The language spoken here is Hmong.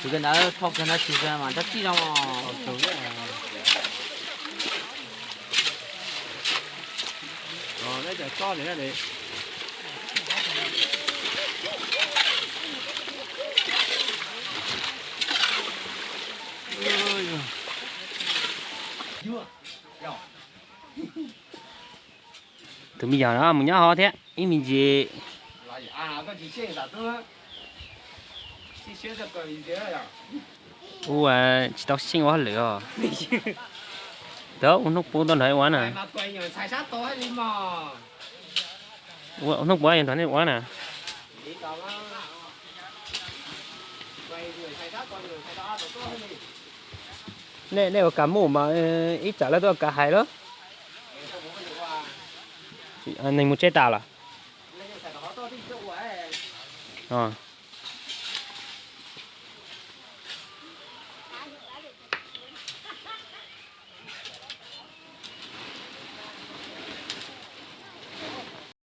Tus kawg ntawd thauj kawg ntawd tsis mas rab txij no. Tus me nyuam no mus nyob hauv thiab ib me ntsis. Ua tsis tau xyeej ua hauj lwm os. Tau ua hnub puav tau nrog ua na. Ua hnub puav yog nrog nej ua na. Nej, nej ua kav mus mas ib tsam lawv tuaj kav hais lawm. Neeg mus tsev tas lawm.